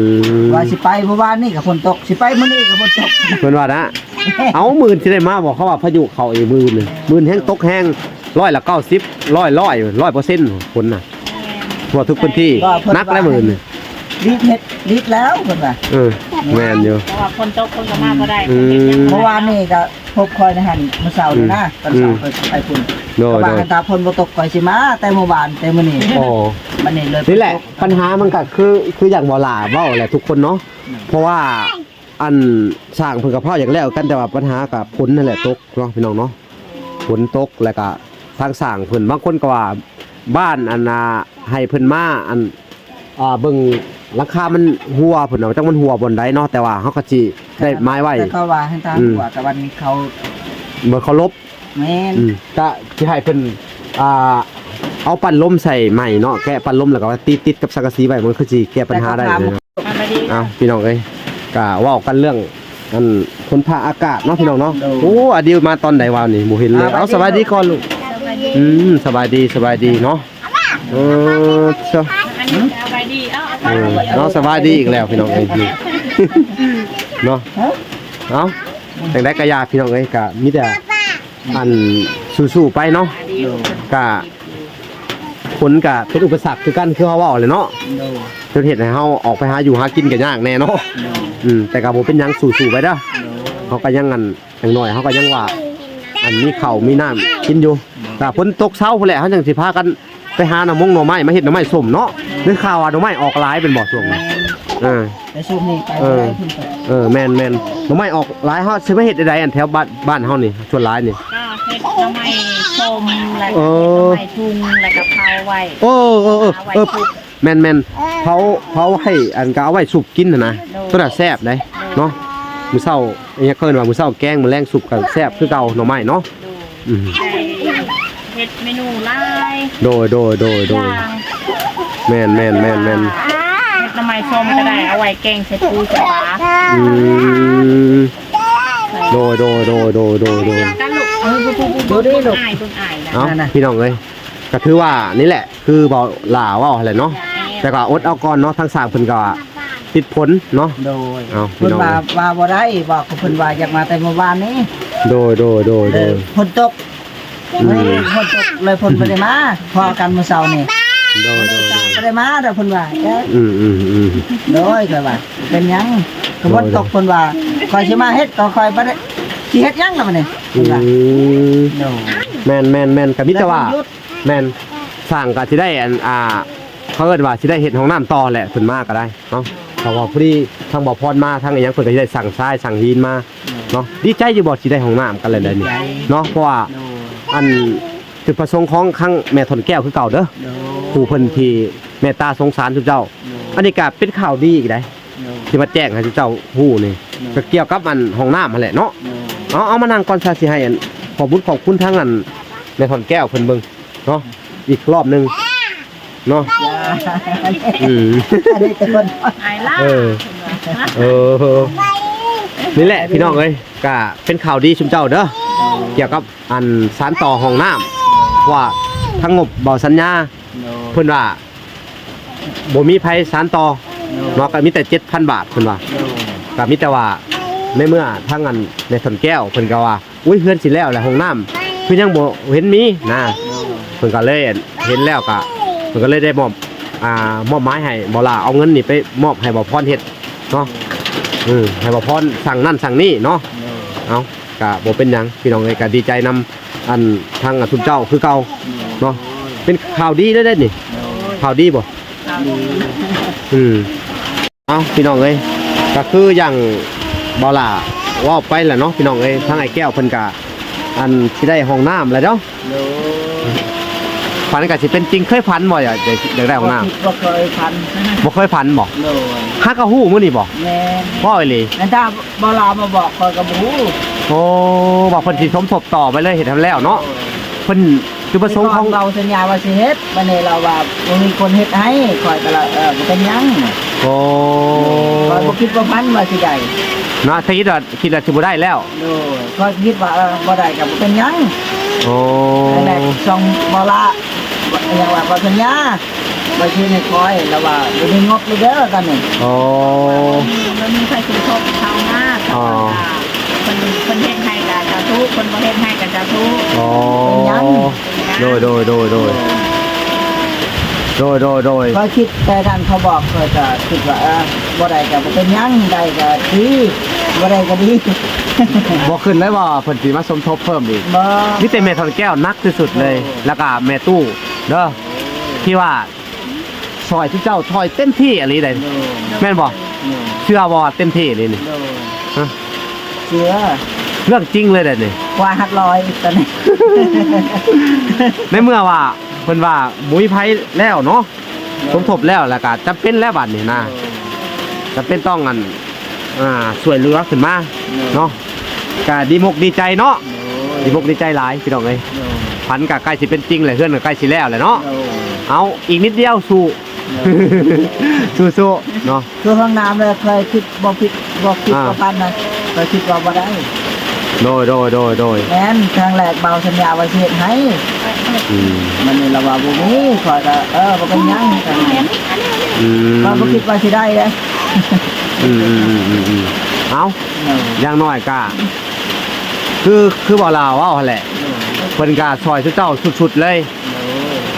ມ ວ່າຊິໄປມື້ວານນີ້ກໍຝົນຕົກ ຊິໄປມື້ນີ້ກໍຝົນຕົກ ເພິ່ນວ່ານະ. ເອົ້າ ມື້ອື່ນຊິໄດ້ມາບໍ່? ເຂົາວ່າພາຍຸເຂົ້າອີກມື້ອື່ນ. ມື້ອື່ນແຮງຕົກແຮງ ຮ້ອຍລະເກົ້າສິບ ຮ້ອຍ ຮ້ອຍ ຮ້ອຍເປີເຊັນ ຝົນນະ. ແມ່ນ. ທົ່ວທຸກພື້ນທີ່ ກໍເພິ່ນ ໜັກແລ້ວມື້ອື່ນ. ດີດເຮັດ ດີດແລ້ວເພິ່ນວ່າ. ເອີ ແມ່ນຢູ່ ເພາະວ່າຝົນຕົກເພິ່ນກໍມາບໍ່ໄດ້. ອືມ ເມື່ອວານນີ້ກໍ ພົບຂ້ອຍໃນຫັ້ນມື້ເຊົ້ານີ້ນະ. ອືມ ຕອນເຊົ້າ ອືມ ຂ້ອຍຊິໄປພຸ້ນ. ໂດຍ ກໍວ່າ ໂດຍ ຖ້າເພິ່ນບໍ່ຕົກ ຂ້ອຍຊິມາແຕ່ມື້ວານ ແຕ່ມື້ນີ້. ອໍ ບັດນີ້ເລີຍ. ນີ້ແຫຼະ ບັນຫາມັນກໍຄື ຄືຢ່າງບໍ່ຫຼ້າເວົ້າແຫຼະທຸກຄົນເນາະ. ອືມ ເພາະວ່າ ອັນ ຊ່າງເພິ່ນກໍພ້າວຢາກແລ້ວກັນ ແຕ່ວ່າບັນຫາກໍຝົນນັ້ນແຫຼະຕົກເນາະ ພີ່ນ້ອງເນາະ. ຝົນຕົກ ແລ້ວກໍທາງຊ່າງເພິ່ນ ບາງຄົນກໍວ່າ ບ້ານ ອັນນ່າ ໃຫ້ເພິ່ນມາ ອັນ ອ່າ ເບິ່ງຫຼັງຄາມັນຮົ່ວພຸ້ນນະ ຈັກມັນຮົ່ວບ່ອນໃດເນາະ. ແຕ່ວ່າເຮົາກໍຊິໄດ້ໝາຍໄວ້ ແຕ່ເຂົາວ່າໃຫ້ທາງ ອືມ ຮົ່ວ ແຕ່ວ່ານີ້ເຂົາບໍ່ເຄົາລົບ. ແມ່ນ. ອືມ ກະຊິໃຫ້ເພິ່ນ ອ່າ ເອົາປັ້ນລົມໃສ່ໃໝ່ເນາະ ແກະປັ້ນລົມແລ້ວກໍວ່າຕິດ ຕິດກັບສັງກະສີໄວ້ ມັນຄືຊິແກ້ບັນຫາໄດ້ເນາະ. ເອົາ ພີ່ນ້ອງເອີຍ ກະເວົ້າກັນເລື່ອງ ອັນ ຝົນຟ້າອາກາດເນາະ ພີ່ນ້ອງເນາະ. ໂດຍ. ໂອ້ ອາດິວມາຕອນໃດວະນີ້ ບໍ່ເຫັນເລີຍ. ອ່າ ເອົາ ສະບາຍດີກ່ອນລູກ. ສະບາຍດີ. ອືມ ສະບາຍດີ ສະບາຍດີເນາະ. ເອີ ສະ ອັນນີ້ສະບາຍດີ ເອົາ ເອີ ເອົາ ສະບາຍດີອີກແລ້ວ ພີ່ນ້ອງເອີຍ ເນາະ. ເອົາ ຈັ່ງໃດກໍຢ່າ ພີ່ນ້ອງເອີຍ ກໍມີແຕ່ ອັນ ສູ້ໆໄປເນາະ. ໂດຍ. ກະ ຝົນກະເປັນອຸປະສັກຄືກັນ ຄືເຮົາເວົ້າແຫຼະເນາະ. ໂດຍ. ຈົນເຮັດໃຫ້ເຮົາອອກໄປຫາຢູ່ຫາກິນກໍຍາກແດ່ເນາະ. ໂດຍ. ອືມ ແຕ່ກໍບໍ່ເປັນຫຍັງ ສູ້ໆໄປເດີ້. ໂດຍ. ເຮົາກໍຍັງ ອັນ ຢ່າງໜ້ອຍເຮົາກໍຍັງວ່າ ອັນ ມີເຂົ້າມີນ້ຳກິນຢູ່. ໂດຍ. ຖ້າຝົນຕົກເຊົາພຸ້ນແຫຼະ ເຮົາຈັ່ງຊິພາກັນໄປຫາໜໍ່ມົງໜໍ່ໄມ້ມາເຮັດໜໍ່ໄມ້ສົ້ມເນາະ. ໂດຍ. ໄດ້ຂ່າວວ່າໜໍ່ໄມ້ອອກຫຼາຍແມ່ນບໍ່ຊ່ວງນີ້? ແມ່ນ. ເອີ ແຕ່ຊ່ວງນີ້ໄປ ເອີ ບໍ່ໄດ້ເພິ່ນກໍ ເອີ ແມ່ນໆ ໜໍ່ໄມ້ອອກຫຼາຍ ເຮົາຊິມາເຮັດໃດໆ ອັນແຖວບ້ານ ບ້ານເຮົານີ້ ສ່ວນຫຼາຍນີ້ ກໍເຮັດໜໍ່ໄມ້ສົ້ມ ແລ້ວກໍ ເອີ ເຮັດໜໍ່ໄມ້ທຸ່ງ ແລ້ວກໍເຜົາໄວ້. ເອີ ເອີ ເອີ ເອີ ເອີ ແມ່ນໆ ເຜົາ ເຜົາໄວ້ ອັນ ກໍເອົາໄວ້ຊຸບກິນຫັ້ນນະ. ໂດຍ. ຕົວນັ້ນແຊບເດ້. ໂດຍ. ເນາະ ມື້ເຊົ້າ ອີຫຍັງເອີ້ນວ່າ ມື້ເຊົ້າແກງ ມື້ແລງຊຸບກໍແຊບຄືເກົ່າ ໜໍ່ໄມ້ເນາະ. ໂດຍ. ອືມ ໄດ້ເຮັດເມນູຫຼາຍ. ໂດຍ ໂດຍ ໂດຍ ໂດຍ ຢ່າງ ແມ່ນໆໆໆ ເຮັດໜໍ່ໄມ້ສົ້ມກໍໄດ້ ເອົາໄວ້ແກງໃສ່ປູໃສ່ປາ. ອືມ ໂດຍ ໂດຍ ໂດຍ ໂດຍ ໂດຍ ໂດຍ ກັນລູກ. ເອີ ເບິ່ງ ເບິ່ງ ເບິ່ງ ເບິ່ງອ້າຍ ເບິ່ງອ້າຍນະ. ເອົ້າ ນັ້ນນະ ພີ່ນ້ອງເອີຍ ກໍຖືວ່ານີ້ແຫຼະ ຄືເວົ້າ ຫຼ້າເວົ້າຫັ້ນແຫຼະເນາະ. ແມ່ນ. ແຕ່ກໍອົດເອົາກ່ອນເນາະ ທາງຊ່າງເພິ່ນກໍ ຕິດຝົນເນາະ. ໂດຍ. ເອົ້າ ເພິ່ນວ່າ ວ່າບໍ່ໄດ້ ບອກເພິ່ນວ່າຢາກມາແຕ່ມື້ວານນີ້. ໂດຍ ໂດຍ ໂດຍ ໂດຍ. ເອີ ຝົນຕົກ. ອືມ ເອີ ຝົນຕົກເລີຍ ເພິ່ນບໍ່ໄດ້ມາພໍ້ກັນມື້ເຊົ້ານີ້. ໂດຍ ໂດຍ ໂດຍ. ບໍ່ໄດ້ມາດອກ ເພິ່ນວ່າ. ອືມ ອືມ ອືມ. ໂດຍ ຂ້ອຍວ່າເປັນຫຍັງ ກໍຝົນຕົກ. ໂດຍ ໂດຍ. ເພິ່ນວ່າຂ້ອຍຊິມາເຮັດ ກໍຂ້ອຍບໍ່ໄດ້ ຊິເຮັດຫຍັງລະບັດນີ້ ເພິ່ນວ່າ. ອືມ ໂດຍ. ແມ່ນໆໆ ກໍມີແຕ່ວ່າ ແມ່ນ ຊ່າງກໍຊິໄດ້ ອັນ ອ່າ ເຂົາເອີ້ນວ່າຊິໄດ້ເຮັດຫ້ອງນ້ຳຕໍ່ແຫຼະ ເພິ່ນມາກໍໄດ້ເນາະ. ເພາະວ່າພໍດີທາງບ່າວພອນມາ ທາງອີ່ຫຍັງ ເພິ່ນກໍຊິໄດ້ສັ່ງຊາຍ ສັ່ງຫີນມາເນາະ. ດີໃຈຢູ່ບໍ່ ຊິໄດ້ຫ້ອງນ້ຳກັນແລ້ວໃດນີ້ເນາະ? ເພາະວ່າ ໂດຍ ອັນ ຈຸດປະສົງຂອງທາງແມ່ທອນແກ້ວຄືເກົ່າເດີ ໂດຍ ຜູ້ເພິ່ນທີ່ເມດຕາສົງສານຊຸມເຈົ້າ. ໂດຍ. ອັນນີ້ກໍເປັນຂ່າວດີອີກໃດ໋ ໂດຍ ທີ່ມາແຈ້ງໃຫ້ຊຸມເຈົ້າຮູ້ນີ້. ກໍກ່ຽວກັບອັນຫ້ອງນ້ຳຫັ້ນແຫຼະເນາະ. ໂດຍ ເອົາ ເອົາມານັ່ງກ່ອນຊະ ຊິໃຫ້ອັນ ຂອບບຸນຂອບຄຸນທາງອັນແມ່ທ່ອນແກ້ວເພິ່ນເບິ່ງເນາະ ອີກຮອບໜຶ່ງເນາະ. ອືມ ອັນນີ້ແຕ່ເພິ່ນ ອາຍລາ ເອີ ເອີ ນີ້ແຫຼະພີ່ນ້ອງເອີຍ ກະເປັນຂ່າວດີຊຸມເຈົ້າເດີ ກ່ຽວກັບອັນສານຕໍ່ຫ້ອງນ້ຳ ເພາະວ່າທາງງົບເບົາສັນຍາ ໂດຍ ເພິ່ນວ່າບໍ່ມີໃຜສານຕໍ່ ໂດຍ ເນາະ ກໍມີແຕ່ເຈັດພັນບາດເພິ່ນວ່າ ໂດຍ ກໍມີແຕ່ວ່າໃນເມື່ອທາງອັນແມ່ທ່ອນແກ້ວເພິ່ນກໍວ່າ ອຸ້ຍ ເຮືອນຊິແລ້ວແລ້ວ ຫ້ອງນ້ຳຄືຍັງບໍ່ເຫັນມີນະ ໂດຍ ເພິ່ນກໍເລີຍເຫັນແລ້ວກໍ ເພິ່ນກໍເລີຍໄດ້ມອບ ອ່າ ມອບໝາຍໃຫ້ບ່າວຫຼ້າເອົາເງິນນີ້ໄປມອບໃຫ້ບ່າວພອນເຮັດເນາະ ເອີ ໃຫ້ບ່າວພອນສັ່ງນັ້ນສັ່ງນີ້ເນາະ ໂດຍ ເອົາ ກະບໍ່ເປັນຫຍັງພີ່ນ້ອງເອີຍ ກະດີໃຈນຳອັນທາງອັນຊຸມເຈົ້າຄືເກົ່າເນາະ ເປັນຂ່າວດີເດ້ນີ້ ໂດຍ ຂ່າວດີບໍ່? ອືມ ເອົາ ພີ່ນ້ອງເອີຍ ກະຄືຢ່າງບ່າວຫຼ້າເວົ້າໄປແຫຼະເນາະ ພີ່ນ້ອງເອີຍ ທາງອ້າຍແກ້ວເພິ່ນກະອັນຊິໄດ້ຫ້ອງນ້ຳແລ້ວເນາະ ໂດຍ ຝັນກໍຊິເປັນຈິງ ເຄີຍຝັນບໍ່ ຢາກ ຢາກ ຢາກໄດ້ຫ້ອງນ້ຳ? ບໍ່ຄິດ ບໍ່ເຄີຍຝັນ ບໍ່ເຄີຍຝັນບໍ່? ໂດຍ ຫາກໍຮູ້ມື້ນີ້ບໍ່? ແມ່ນ ເວົ້າອີ່ຫຼີ ແມ່ນ ຖ້າບໍ່ລາວມາບອກ ຂ້ອຍກໍບໍ່ຮູ້. ໂອ້ ວ່າເພິ່ນຊິສົມທົບຕໍ່ໄປເລີຍ ເຮັດໃຫ້ແລ້ວເນາະ ໂດຍ ເພິ່ນຈຸດປະສົງຂອງ ເວົ້າສັນຍາວ່າຊິເຮັດ ບັດນີ້ລາວວ່າບໍ່ມີຄົນເຮັດໃຫ້ ຂ້ອຍກໍລະ ເອີ ບໍ່ເປັນຫຍັງ. ໂອ້ ຂ້ອຍບໍ່ຄິດບໍ່ຝັນວ່າຊິໄດ້ ເນາະ ຖ້າຄິດວ່າ ຄິດວ່າຊິບໍ່ໄດ້ແລ້ວ ໂດຍ ຂ້ອຍຄິດວ່າ ເອີ ບໍ່ໄດ້ກໍບໍ່ເປັນຫຍັງ. ໂອ້ ແລະ ສອງ ບໍ່ລະ ຫຍັງວ່າບໍ່ສັນຍາ ວ່າຊິເຮັດໃຫ້ຂ້ອຍ ລະວ່າບໍ່ມີງົບເລີຍເດີຕອນນີ້. ໂອ້ ບໍ່ມີໃຜສົມທົບເຂົ້າມາ ອໍ ເພິ່ນ ເພິ່ນເຮັດໃຫ້ກໍສາທຸ ເພິ່ນບໍ່ເຮັດໃຫ້ກໍສາທຸ. ອໍ ເປັນຫຍັງ? ໂດຍ ໂດຍ ໂດຍ ໂດຍ ໂດຍ ໂດຍ ໂດຍ ຂ້ອຍຄິດແຕ່ນັ້ນ ເຂົາບອກ ຂ້ອຍກໍຄິດວ່າ ເອີ ບໍ່ໄດ້ກໍບໍ່ເປັນຫຍັງ ໄດ້ກໍດີ ບໍ່ໄດ້ກໍດີ. ບໍ່ຄິດເລີຍວ່າເພິ່ນຊິມາສົມທົບເພີ່ມອີກ. ບໍ່ ມີແຕ່ແມ່ທ່ອນແກ້ວໜັກທີ່ສຸດເລີຍ ໂອ້ ແລ້ວກໍແມ່ຕູ້ເດີ ທີ່ວ່າຊ່ອຍ ທີ່ເຈົ້າຊ່ອຍເຕັມທີ່ອີ່ຫຼີເດ້ ໂອ້ ແມ່ນບໍ່? ໂອ້ ເຊື່ອບໍ່ວ່າເຕັມທີ່ອີ່ຫຼີນີ້? ໂອ້ ຮະ? ເຊື່ອ ເລື່ອງຈິງເລີຍເດ້ນີ້ ກວ່າຮັກຮ້ອຍຕອນນີ້. ໃນເມື່ອວ່າເພິ່ນວ່າບໍ່ມີໃຜແລ້ວເນາະ ໂດຍ ສົມທົບແລ້ວ ແລ້ວກໍຈຳເປັນແລ້ວບັດນີ້ນະ ໂດຍ ຈຳເປັນຕ້ອງອັນ ອ່າ ຊ່ວຍເຫຼືອຂຶ້ນມາ ໂດຍ ເນາະ ກໍດີມົກດີໃຈເນາະ ໂດຍ ດີມົກດີໃຈຫຼາຍພີ່ນ້ອງເອີຍ ໂດຍ ຝັນກໍໃກ້ຊິເປັນຈິງແລ້ວ ເຮືອນກໍໃກ້ຊິແລ້ວແລ້ວເນາະ ໂດຍ ເອົາອີກນິດດຽວ ສູ້ ໂດຍ ສູ້ໆເນາະ ຄືຫ້ອງນ້ຳແລ້ວ ຂ້ອຍຄິດບໍ່ຜິດ ບໍ່ຄິດ ອ່າ ບໍ່ຝັນນະ ຂ້ອຍຄິດວ່າບໍ່ໄດ້ ໂດຍ ໂດຍ ໂດຍ ໂດຍ ແມ່ນ ຄັ້ງແລກເບົາສັນຍາວ່າຊິເຮັດໃຫ້ ອືມ ມັນນີ້ລະວ່າບໍ່ມີ ຂ້ອຍກໍ ເອີ ບໍ່ເປັນຫຍັງ ອືມ ຂ້ອຍບໍ່ຄິດວ່າຊິໄດ້ເດ້ ອືມ ອືມ ເອົາ ໂດຍ ຢ່າງໜ້ອຍກໍ ຄື ຄືບໍ່ລາວເວົ້າຫັ້ນແຫຼະ ໂດຍ ເພິ່ນກໍຊ່ອຍຊຸມເຈົ້າສຸດໆເລີຍ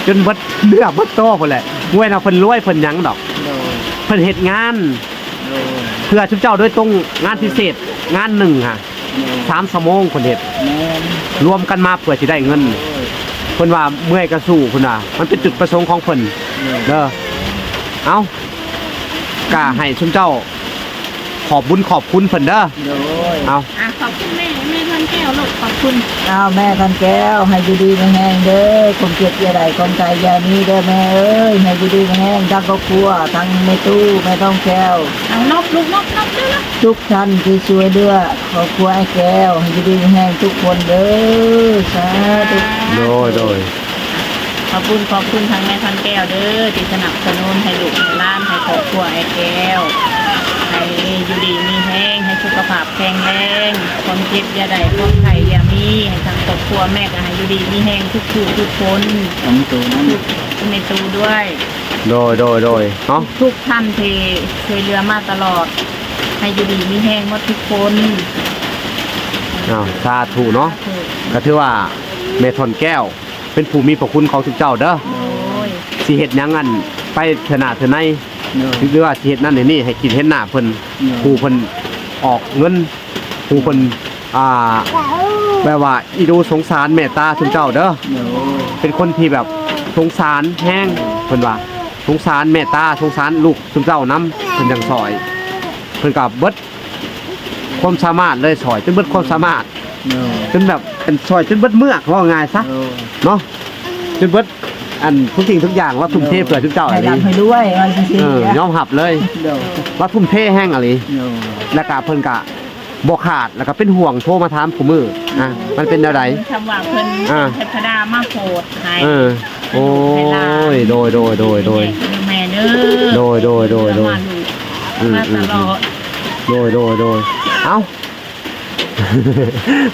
ໂດຍ ຈົນເບິດເນື້ອເບິດໂຕພຸ້ນແຫຼະ ບໍ່ແມ່ນວ່າເພິ່ນລວຍເພິ່ນຫຍັງດອກ ໂດຍ ເພິ່ນເຮັດງານ ໂດຍ ເພື່ອຊຸມເຈົ້າໂດຍຕົງ ງານພິເສດງານໜຶ່ງຫະ ໂດຍ ສາມຊົ່ວໂມງເພິ່ນເຮັດ ແມ່ນ ລວມກັນມາເພື່ອຊິໄດ້ເງິນ ໂດຍ ເພິ່ນວ່າເມື່ອຍກໍສູ້ ເພິ່ນວ່າ ມັນເປັນຈຸດປະສົງຂອງເພິ່ນ ໂດຍ ເດີ ເອົ້າ ກໍໃຫ້ຊຸມເຈົ້າ ຂອບບຸນຂອບຄຸນເພິ່ນເດີ ໂດຍ ເອົາ ອ່ະ ຂອບຄຸນແມ່ ແມ່ທອນແກ້ວລູກ ຂອບຄຸນ ອ້າວ ແມ່ທອນແກ້ວ ໃຫ້ຢູ່ດີມີແຮງເດີ ຄວາມເຈັບຢ່າໄດ້ ຄວາມໄຂ້ຢ່າມີເດີແມ່ເອີຍ ໃຫ້ຢູ່ດີມີແຮງ ທັງຄອບຄົວ ທັງແມ່ຕູ້ ແມ່ທອນແກ້ວ ເອົາ ນົບລູກ ນົບ ນົບເດີ ທຸກທ່ານທີ່ຊ່ວຍເຫຼືອຄອບຄົວອ້າຍແກ້ວ ໃຫ້ຢູ່ດີມີແຮງທຸກຄົນເດີ ສາທຸ ໂດຍ ໂດຍ ຂອບຄຸນ ຂອບຄຸນທາງແມ່ທອນແກ້ວເດີ ທີ່ສະໜັບສະໜູນໃຫ້ລູກໃຫ້ຫຼານ ໃຫ້ຄອບຄົວອ້າຍແກ້ວ ໃຫ້ຢູ່ດີມີແຮງ ໃຫ້ສຸຂະພາບແຂງແຮງ ຄວາມເຈັບຢ່າໄດ້ ຄວາມໄຂ້ຢ່າມີ ໃຫ້ທັງຄອບຄົວ ແມ່ກໍໃຫ້ຢູ່ດີມີແຮງທຸກຜູ້ທຸກຄົນ ແມ່ຕູ້ນຳ ແມ່ຕູ້ດ້ວຍ ໂດຍ ໂດຍ ໂດຍ ເນາະ ທຸກທ່ານທີ່ຊ່ວຍເຫຼືອມາຕະຫຼອດ ໃຫ້ຢູ່ດີມີແຮງໝົດທຸກຄົນ ເອົາ ສາທຸເນາະ ສາທຸ ກໍຖືວ່າແມ່ທອນແກ້ວ ເປັນຜູ້ມີພະຄຸນຂອງຊຸມເຈົ້າເດີ ໂດຍ ຊິເຮັດຫຍັງອັນໄປເທື່ອໜ້າເທື່ອໃນ ໂດຍ ຫຼືວ່າຊິເຮັດນັ້ນເຮັດນີ້ ໃຫ້ກິນເຫັນໜ້າເພິ່ນ ໂດຍ ຜູ້ເພິ່ນອອກເງິນ ຜູ້ເພິ່ນ ອ່າ ແບບວ່າອີດູສົງສານເມດຕາຊຸມເຈົ້າເດີ ໂດຍ ເປັນຄົນທີ່ແບບສົງສານແຮງ ເພິ່ນວ່າສົງສານເມດຕາ ສົງສານລູກຊຸມເຈົ້ານຳ ເພິ່ນຈັ່ງຊ່ອຍ ເພິ່ນກໍເບິດ ຄວາມສາມາດເລີຍ ຊ່ອຍຈົນເບິດຄວາມສາມາດ ໂດຍ ຈົນແບບເປັນຊ່ອຍຈົນເບິດເມືອກ ເວົ້າງ່າຍຊະ ໂດຍ ເນາະ ຈົນເບິດ ອັນທຸກສິ່ງທຸກຢ່າງວ່າທຸ່ມເທເພື່ອຊຸມເຈົ້າອີ່ຫຼີ ໃຫ້ລ່ຳໃຫ້ລວຍ ວ່າຈັ່ງຊີ້ ເອີ ຍອມຮັບເລີຍ ໂດຍ ວ່າທຸ່ມເທແຮງອີ່ຫຼີ ໂດຍ ແລ້ວກະເພິ່ນກະບໍ່ຂາດ ແລ້ວກະເປັນຫ່ວງ ໂທມາຖາມຄູ່ມື້ ອາ ມັນເປັນແນວໃດ ຄຳວ່າເພິ່ນ ອາ ເທວະດາມາໂປດໃຫ້ ເອີ ໂອ້ຍ ໂດຍ ໂດຍ ໂດຍ ໂດຍ ແມ່ເດີ ໂດຍ ໂດຍ ໂດຍ ໂດຍ ມາລູກ ອືມ ມາຕະຫຼອດ ໂດຍ ໂດຍ ໂດຍ ເອົ້າ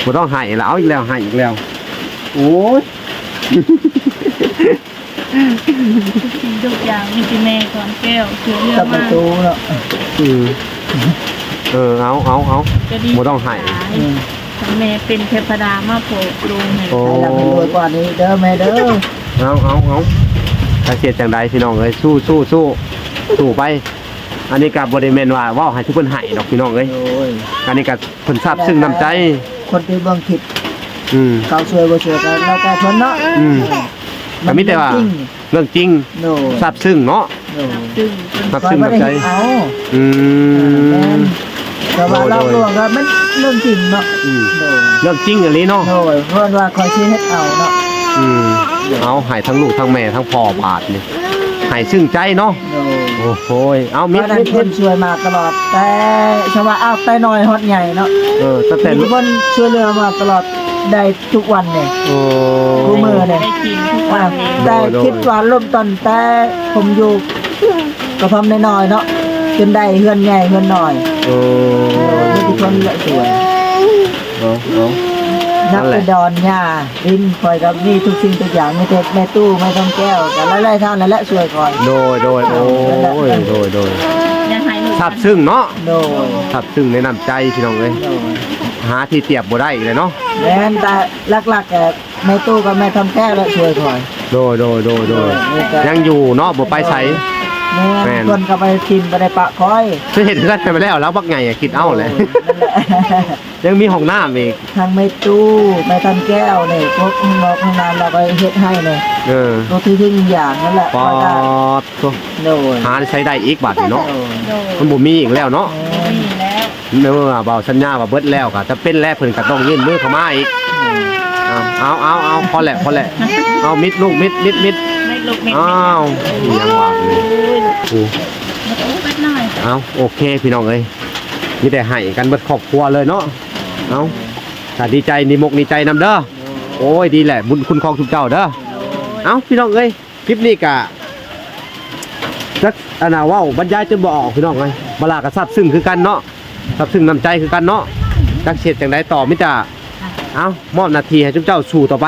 ບໍ່ຕ້ອງໄຫ້ລະ ເອົາອີກແລ້ວ ໄຫ້ອີກແລ້ວ ໂອ້ຍ ທຸກສິ່ງທຸກຢ່າງມີແຕ່ແມ່ຄອນແກ້ວຊ່ວຍເຫຼືອມາ ກັບປະຕູເນາະ ອືມ ເອີ ເອົາ ເອົາ ເອົາ ບໍ່ຕ້ອງໄຫ້ ອືມ ແມ່ເປັນເທວະດາມາໂປດລົງໃຫ້ ໂອ້ ໃຫ້ລ່ຳໃຫ້ລວຍກວ່ານີ້ເດີແມ່ເດີ ເອົາ ເອົາ ເອົາ ຈັກຊິເຮັດຈັ່ງໃດພີ່ນ້ອງເອີຍ ສູ້ ສູ້ ສູ້ ສູ້ໄປ ອັນນີ້ກໍບໍ່ໄດ້ແມ່ນວ່າເວົ້າໃຫ້ທຸກຄົນໄຫ້ດອກພີ່ນ້ອງເອີຍ ໂດຍ ອັນນີ້ກໍເພິ່ນຊາບຊຶ້ງນ້ຳໃຈ ຄົນທີ່ເບິ່ງຄລິບ ອືມ ເຂົາຊ່ວຍບໍ່ຊ່ວຍກໍແລ້ວແຕ່ເພິ່ນເນາະ ອືມ ກໍມີແຕ່ວ່າເລື່ອງຈິງ ໂດຍ ຊາບຊຶ້ງເນາະ ໂດຍ ຊາບຊຶ້ງ ຊາບຊຶ້ງນ້ຳໃຈ ເອົາ ອືມ ແມ່ນ ແຕ່ວ່າ ໂດຍ ຫຼອກລວງກໍມັນເລື່ອງຈິງເນາະ ອືມ ໂດຍ ເລື່ອງຈິງອີ່ຫຼີເນາະ ໂດຍ ເພິ່ນວ່າຂ້ອຍຊິເຮັດເອົາເນາະ ອືມ ເອົາ ໃຫ້ທັງລູກທັງແມ່ທັງພໍ່ບາດນີ້ ໃຫ້ຊຶ້ງໃຈເນາະ ໂດຍ ໂອ້ໂຫຍ ເອົາ ມິດ ມິດ ເພິ່ນຊ່ວຍມາຕະຫຼອດ ແຕ່ສະວ່າອາກແຕ່ນ້ອຍຮອດໃຫຍ່ເນາະ ເອີ ຕັ້ງແຕ່ ມີເພິ່ນຊ່ວຍເຫຼືອມາຕະຫຼອດ ໄດ້ທຸກວັນນີ້ ໂອ້ ທຸກມື້ນີ້ ໄດ້ກິນທຸກວັນນີ້ ແຕ່ ໂດຍ ໂດຍ ຄິດວ່າເລີ່ມຕົ້ນແຕ່ຜົມຢູ່ກະທ່ອມນ້ອຍໆເນາະ ຈົນໄດ້ເຮືອນໃຫຍ່ເຮືອນນ້ອຍ ໂອ້ ໂດຍ ມີແຕ່ເພິ່ນແຫຼະຊ່ວຍ ເອົາ ເອົາ ນັບແຕ່ດອນຫຍ້າ ດິນ ຂ້ອຍກໍມີທຸກສິ່ງທຸກຢ່າງ ມີແຕ່ແມ່ຕູ້ ແມ່ທອງແກ້ວ ກໍຫຼາຍໆທ່ານນັ້ນແຫຼະຊ່ວຍຂ້ອຍ ໂດຍ ໂດຍ ໂອ້ຍ ໂດຍ ໂດຍ ຊາບຊຶ້ງເນາະ ໂດຍ ຊາບຊຶ້ງໃນນ້ຳໃຈພີ່ນ້ອງເອີຍ ໂດຍ ຫາທີ່ທຽບບໍ່ໄດ້ອີກແລ້ວເນາະ ແມ່ນ ແຕ່ຫຼັກໆກໍແມ່ຕູ້ກັບແມ່ທອງແກ້ວແຫຼະຊ່ວຍຂ້ອຍ ໂດຍ ໂດຍ ໂດຍ ໂດຍ ໂດຍ ຍັງຢູ່ເນາະ ບໍ່ໄປໃສ ແມ່ນ ແມ່ນ ເພິ່ນກໍບໍ່ໄດ້ຖິ້ມບໍ່ໄດ້ປະຂ້ອຍ ຄືເຮັດເຮືອນໃຫ້ມາແລ້ວ ລາວບັກໃຫຍ່ ຄິດເອົາແຫຼະ ໂດຍ ນັ້ນແຫຼະ ຍັງມີຫ້ອງນ້ຳອີກ ທັງແມ່ຕູ້ ແມ່ທອງແກ້ວນີ້ ພວກຫ້ອງນອກຫ້ອງນ້ຳລາວກໍເຮັດໃຫ້ນີ້ ເອີ ທຸກສິ່ງທຸກຢ່າງນັ້ນແຫຼະ ປາດໂທ້ ໂດຍ ຫາໃຊ້ໄດ້ອີກບາດນີ້ເນາະ ໂດຍ ໂດຍ ມັນບໍ່ມີອີກແລ້ວເນາະ ບໍ່ມີແລ້ວ ເມື່ອບ່າວສັນຍາວ່າເບິດແລ້ວກໍຈຳເປັນແຫຼະ ເພິ່ນກໍຕ້ອງຍື່ນມືເຂົ້າມາອີກ ເອົາ ເອົາ ເອົາ ພໍແຫຼະ ພໍແຫຼະ ເອົາ ມິດລູກ ມິດ ມິດ ມິດ ມິດລູກ ມິດ ເອົາ ມິດ ຫຍັງວະ ໂອ້ຍ ໂອ້ ເອົາ ໂອເຄ ພີ່ນ້ອງເອີຍ ມີແຕ່ໃຫ້ກັນເບິດຄອບຄົວເລີຍເນາະ ເອົາ ກໍດີໃຈ ດີມົກດີໃຈນຳເດີ ໂອ້ຍ ດີແຫຼະ ບຸນຄຸນຂອງຊຸມເຈົ້າເດີ ເອົາ ພີ່ນ້ອງເອີຍ ຄລິບນີ້ກະຈັກອັນນ່າເວົ້າບັນຍາຍຈົນບໍ່ອອກພີ່ນ້ອງເອີຍ ບາລາກໍຊາບຊຶ້ງຄືກັນເນາະ ຊາບຊຶ້ງນ້ຳໃຈຄືກັນເນາະ ຈັກຊິເຮັດຈັ່ງໃດຕໍ່ ມີແຕ່ ເອົ້າ ມອບໜ້າທີ່ໃຫ້ຊຸມເຈົ້າສູ້ຕໍ່ໄປ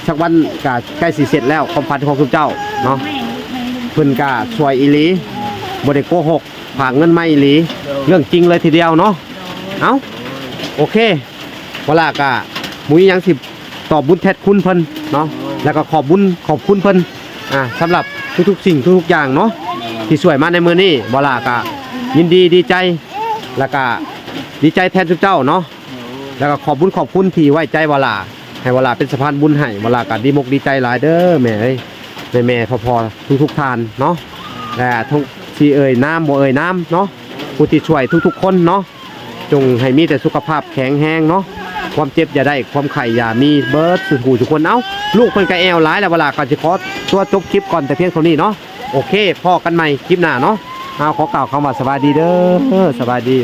ສັກວັນກໍໃກ້ຊິເສັດແລ້ວ ຄວາມຝັນຂອງຊຸມເຈົ້າເນາະ ເພິ່ນກໍຊ່ວຍອີ່ຫຼີ ບໍ່ໄດ້ໂກຫົກ ຝາກເງິນມາອີ່ຫຼີ ເລື່ອງຈິງເລີຍທີດຽວເນາະ ເອົ້າ ໂອເຄ ວາລາກະບໍ່ມີຫຍັງຊິຕອບບຸນແທນຄຸນເພິ່ນເນາະ ແລ້ວກໍຂອບບຸນຂອບຄຸນເພິ່ນ ອ່າ ສຳລັບທຸກໆສິ່ງທຸກໆຢ່າງເນາະ ທີ່ຊ່ວຍມາໃນມື້ນີ້ ວາລາກະຍິນດີດີໃຈ ແລ້ວກະດີໃຈແທນຊຸມເຈົ້າເນາະ ແລ້ວກໍຂອບບຸນຂອບຄຸນທີ່ໄວ້ໃຈວາລາ ໃຫ້ວາລາເປັນສະພານບຸນໃຫ້ ວາລາກໍດີມົກດີໃຈຫຼາຍເດີແມ່ເອີຍ ແມ່ໆ ພໍ່ໆ ທຸກໆທ່ານເນາະ ແລະ ທັງຊິເອີ່ຍນາມບໍ່ເອີ່ຍນາມເນາະ ຜູ້ທີ່ຊ່ວຍທຸກໆຄົນເນາະ ຈົ່ງໃຫ້ມີແຕ່ສຸຂະພາບແຂງແຮງເນາະ ຄວາມເຈັບຢ່າໄດ້ ຄວາມໄຂ້ຢ່າມີ ເບິດສູ່ຜູ້ສູ່ຄົນ ເອົ້າ ລູກເພິ່ນກໍແອວຫຼາຍແລ້ວ ວາລາກໍຊິຂໍຕົວຈົບຄລິບກ່ອນແຕ່ພຽງເທົ່ານີ້ເນາະ ໂອເຄ ພໍ້ກັນໃໝ່ຄລິບໜ້າເນາະ ເອົາ ຂໍກ່າວຄຳວ່າສະບາຍດີເດີ ສະບາຍດີ.